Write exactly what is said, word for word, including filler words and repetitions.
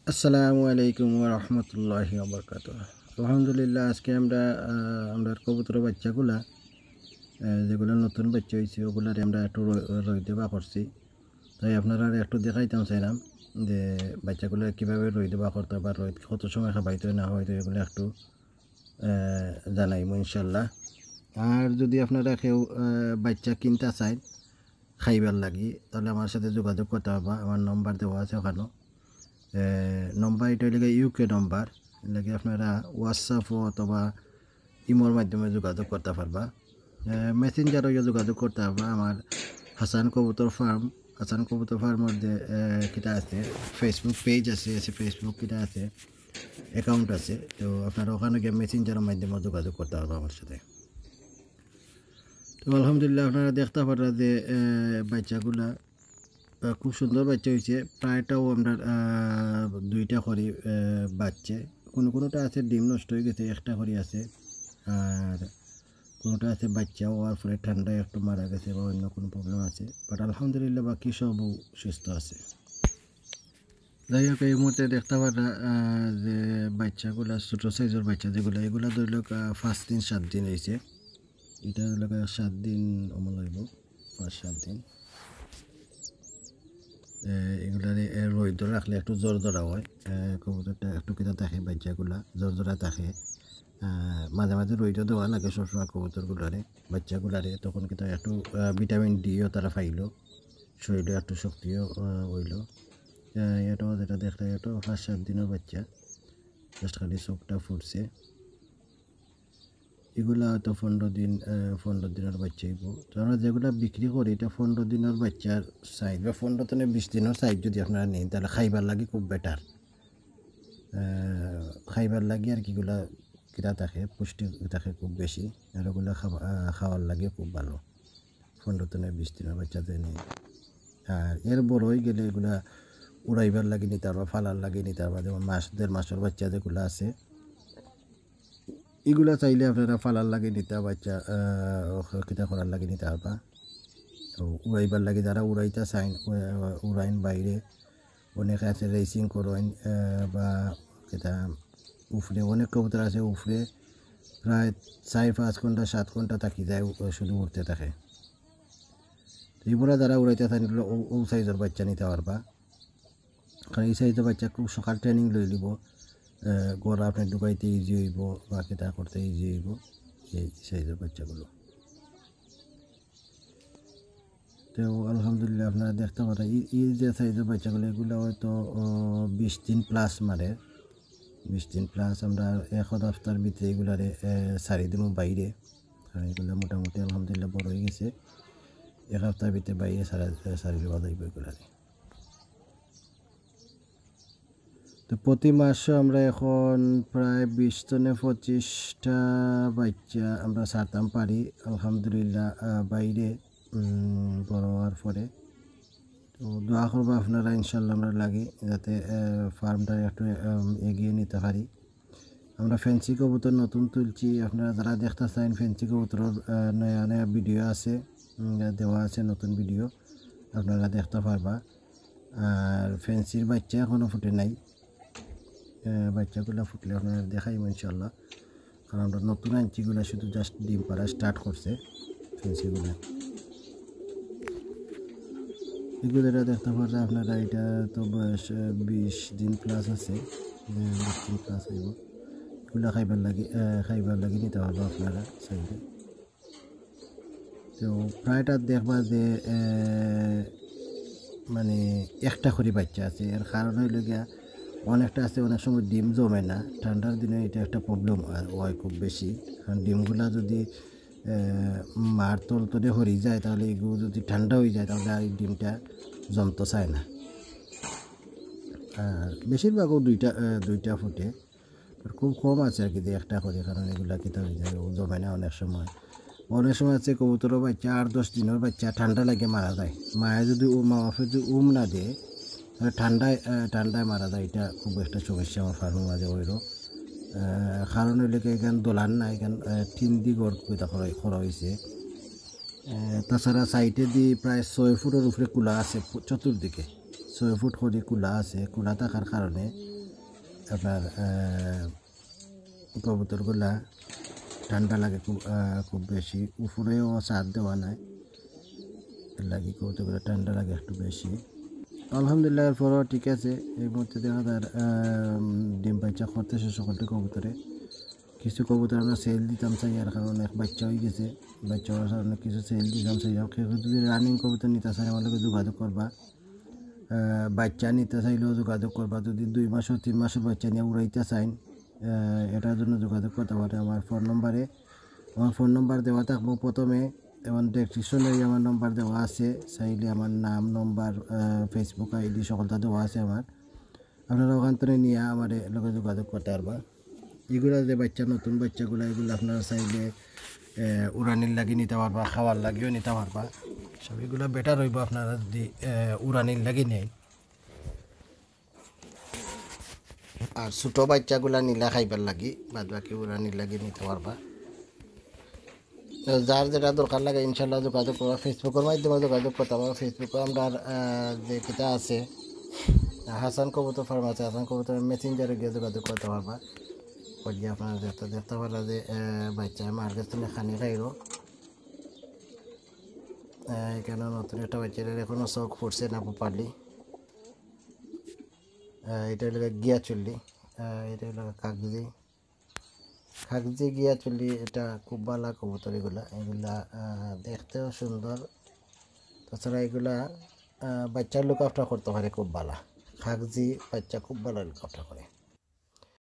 আসসালামু আলাইকুম ওয়া রাহমাতুল্লাহি ওয়া বারাকাতুহু। আলহামদুলিল্লাহ, আজকে আমরা, আহ, আমরার কবুতর বাচ্চাগুলা, আহ, যেগুলা নতুন বাচ্চা অইছে, ওগুলারে আমরা একটু রই-, রইদে বার করছি। তাই আপনারারে একটু দেখাইতাম চাইলাম যে বাচ্চাগুলা কিভাবে রইদে বার করতা বা রইদ কত সময় খাবাইতো না হয়তো, এগুলা একটু, আহ, জানাইমু ইনশাল্লাহ। আর যদি আপনারা কেউ, আহ, বাচ্চা কিনতা চাইন খাইবার লাগি, তাহলে আমার সাথে যোগাযোগ করতা পারবা। আমার নম্বর দেওয়া আছে ওখানো। এ, নম্বর ইটা অইলো গিয়া ইউকে নম্বর, এর লাগি আপনারা WhatsApp-ও অথবা ইমোর মাধ্যমে যোগাযোগ করতা পারবা। এ, Messenger-ও যোগাযোগ করতা পারবা। আমার হাসান কবুতর ফার্ম, হাসান কবুতর ফার্মর যে, এ, কিতা আছে, Facebook page আছে, আছে Facebook কিতা আছে, account আছে, তো আপনারা ওখানো গিয়া Messenger-র মাধ্যমে যোগাযোগ করতা পারবা আমার সাথে। তো আলহামদুলিল্লাহ, আপনারা দেখতা পাররা যে, এ, বাচ্চাগুলা, আহ, খুব সুন্দর বাচ্চা অইছে। প্রায়টাউ আমরার, আহ, দুইটা করি, আহ, বাচ্চা। কোনো কোনোটা আছে ডিম নষ্ট অইগেছে, একটা করি আছে। আর কোনোটা আছে বাচ্চা অওয়ার পরে ঠান্ডায় একটু মারা গেছে বা অন্য কোনো problem আছে। But আলহামদুলিল্লাহ, বাকি সবউ সুস্থ আছে। যাই হোক, এই মুহূর্তে দেখতা পাররা, আহ, যে বাচ্চাগুলা, ছোট size-র বাচ্চা যেগুলা, এগুলা ধরলে, আহ, পাঁচ দিন, সাত দিন অইছে। ইটা ধরলে সাত দিন অমল অইবো, পাঁচ সাত দিন। এ, এগুলারে, এ, রইদো রাখলে একটু জরজরা অয়। এ, কবুতরটা একটু কিতা থাকে, বাচ্চাগুলা জরজরা থাকে। আহ, মাঝে মাঝে রইদো দেওয়া লাগে সবসময় কবুতরগুলারে, বাচ্চাগুলারে, তখন কিতা একটু, আহ, vitamin D-ও তারা পাইলো, শরীরে একটু শক্তিও, আহ, অইলো। আহ, ইটাও যেটা দেখরা, ইটাও পাঁচ সাত দিনর বাচ্চা, just খালি চোখটা ফুটছে। ইগুলা হয়তো পনরো দিন, আহ, পনরো দিনর বাচ্চা অইবো। তো আমরা যেগুলা বিক্রি করি, ইটা পনরো দিনর বাচ্চার size বা পনরো তনে বিশ দিনর size যদি আপনারা নেইন, তাহলে খাইবার লাগি খুব better। আহ, খাইবার লাগি আর কিগুলা কিতা থাকে, পুষ্টি থাকে খুব বেশি, আর ওগুলা খাওয়া-, আহ, খাওয়ার লাগি খুব ভালো। পনরো তনে বিশ দিনর বাচ্চা যে নেই। আর এর বড় অইগেলে এগুলা উড়াইবার লাগি নিতা পারবা, ফালার লাগি নিতা পারবা, যেমন মাস, দেড় মাসর বাচ্চা যেগুলা আছে, ইগুলা চাইলে আপনারা ফালার লাগি নিতা বাচ্চা, আহ, কিতা করার লাগি নিতা পারবা। তো উড়াইবার লাগি যারা উড়াইতা চাইন, উড়া-, উড়াইন বাইরে, অনেকে আছে racing করইন, আহ, বা কিতা উফরে, অনেক কবুতর আছে উফরে প্রায় চাইর পাঁচ ঘন্টা, সাত ঘন্টা থাকি যায়, উ-, শুধু উড়তে থাকে। তো ইগুলা যারা উড়াইতা চাইন, ও, ও size-র বাচ্চা নিতা পারবা। কারণ ই size-র বাচ্চা খুব সকাল training লই লিবো, আহ, গলা আপনে ঢুকাইতে easy অইবো, বা কিতা করতে easy অইবো, এই size-র বাচ্চাগুলো। তো আলহামদুলিল্লাহ, আপনারা দেখতা পাররা, ই, ই যে size-র বাচ্চাগুলো, এগুলা হয়তো, ও, বিশ দিন plus মারে, বিশ দিন plus। আমরা এক হাপ্তার ভিতরে এগুলারে, এ, ছাড়ি দিমু বাইরে, কারণ এগুলা মোটামুটি আলহামদুলিল্লাহ বড় অইগেছে। এক হাপ্তার ভিতরে বাইরে ছাড়া, ছাড়ি দেওয়া যাইবো এগুলারে। তো প্রতি মাসে আমরা এখন প্রায় বিশ তনে পঁচিশটা বাচ্চা আমরা ছাড়তাম পারি, আলহামদুলিল্লাহ, আহ, বাইরে, উম, বড় অওয়ার পরে। তো দোয়া করবা আপনারা ইনশাল্লাহ আমরার লাগি, যাতে, আহ, ফার্মটা একটু, উম, এগিয়ে নিতে পারি। আমরা fancy কবুতর নতুন তুলছি, আপনারা যারা দেখতা চাইন fancy কবুতরর, আহ, নয়া নয়া video আছে, উম, দেওয়া আছে নতুন video, আপনারা দেখতা পারবা। আর fancy-র বাচ্চা এখনো ফুটে নাই। আহ, বাচ্চাগুলা ফুটলে আপনারারে দেখাইমু ইনশাল্লাহ। কারণ আমরা নতুন আনছি, ইগুলা শুধু just ডিম পাড়া start করছে fancy-গুলা। এগুলা দেখতা পাররা আপনারা, ইটা তো বয়স, আহ, বিশ দিন plus আছে, আহ, বিশ দিন plus অইবো। ইগুলা খাইবার লাগি, আহ, খাইবার লাগি নিতা পারবা আপনারা চাইলে। তো প্রায়টা দেখবা যে, এ, মানে, একটা করি বাচ্চা আছে। এর কারণ অইলো গিয়া, অনেকটা আছে, অনেক সময় ডিম জমে না। ঠান্ডার দিনে ইটা একটা problem অয়, অয় খুব বেশি। কারণ ডিমগুলা যদি, এ, মার তল তলে হরি যায়, তাহলে ইগু যদি ঠান্ডা অই যায়, তাহলে আর ই ডিমটা জমতো চায় না। আর বেশিরভাগও দুইটা, এ, দুইটা ফুটে। আর খুব কম আছে আর কি, যে একটা করি, কারণ ইগুলা কিতা অই যায়, ও জমে না অনেক সময়। অনেক সময় আছে কবুতরর বাচ্চা, আট দশ দিনর বাচ্চা ঠান্ডা লাগে মারা যায়। মায়ে যদি উ-, মা বাপে যদি উম না দেয়, তাহলে ঠান্ডায়, আহ, ঠান্ডায় মারা যায়। ইটা খুব একটা সমস্যা আমার ফার্মর মাঝে অইলো। আহ, কারণ অইলো কি, ইখান দলান না, ইখান, আহ, টিন দি ঘর করা অইছে। আহ, তাছাড়া side-এ দি প্রায় ছয় ফুটর উপরে কুলা আছে পু-, চতুর্দিকে। ছয় ফুট করি কুলা আছে। কুলা থাকার কারণে আপনার আহ, কবুতরগুলা ঠান্ডা লাগে খুব আহ, খুব বেশি। উপরেও ছাদ দেওয়া নাই, এর লাগি কবুতরগুলা ঠান্ডা লাগে একটু বেশি। আলহামদুলিল্লাহ, এরপরও ঠিক আছে। এই মুহূর্তে দেখা যার আহ, ডিম বাচ্চা করতেছে সকলটি কবুতরে। কিছু কবুতর আমরা সেল দিতাম চাই, আর কারণ এক বাচ্চা হয়ে গেছে, বাচ্চা হওয়ার কারণে কিছু সেল দিতাম চাই। কেউ যদি রানিং কবুতর নিতে চান, আমার লগে যোগাযোগ করবা। আহ, বাচ্চা নিতে চাইলেও যোগাযোগ করবা। যদি দুই মাসের, তিন মাসের বাচ্চা নিয়ে উড়াইতে চাইন, আহ, এটার জন্য যোগাযোগ করতে পারে আমার ফোন নম্বরে। আমার ফোন নম্বর দেওয়া থাকবো প্রথমে, এবং ডেসক্রিপশনে আমার নম্বর দেওয়া আছে। চাইলে আমার নাম, নম্বর, আহ, ফেসবুক আইডি সকলটা দেওয়া আছে আমার। আপনারা ওখান থেকে নিয়ে আমার লগে যোগাযোগ করতে পারবা। এগুলা যে বাচ্চা, নতুন বাচ্চাগুলা, এগুলা আপনারা চাইলে আহ, উড়ানির লাগি নিতে পারবা, খাওয়ার লাগিও নিতে পারবা। সব এগুলা বেটার হইব আপনারা যদি আহ, উড়ানির লাগি নেই। আর ছোট বাচ্চাগুলা নিলা খাইবার লাগি, বাদ বাকি উড়ানির লাগি নিতে পারবা। তো যার যেটা দরকার লাগে ইনশাল্লাহ যোগাযোগ করবা, ফেসবুকের মাধ্যমে যোগাযোগ করতে পারবা। ফেসবুকে আমরা আহ, যে কিতা আছে, হাসান কবুতর ফার্ম আছে, হাসান কবুতর মেসেঞ্জারে গিয়ে যোগাযোগ করতে পারবা। করিয়া আপনারা দেখতে দেখতে পারা যে আহ, বাচ্চা মার গেছে তুমি খানি খাইরো। আহ, এখানে নতুন একটা বাচ্চা, এটার এখনো চোখ ফুটছে না প্রপারলি। এটা হলো গিয়া চুল্লি, আহ, এটা হলো কাগজি। কাগজি গিয়া চুল্লি, এটা খুব ভালা কবুতর এগুলা। এগুলা আহ, দেখতেও সুন্দর। তাছাড়া এগুলা আহ, বাচ্চার লুক আফটার করতে পারে খুব ভালা। কাগজি বাচ্চা খুব ভালা লুক আফটার করে।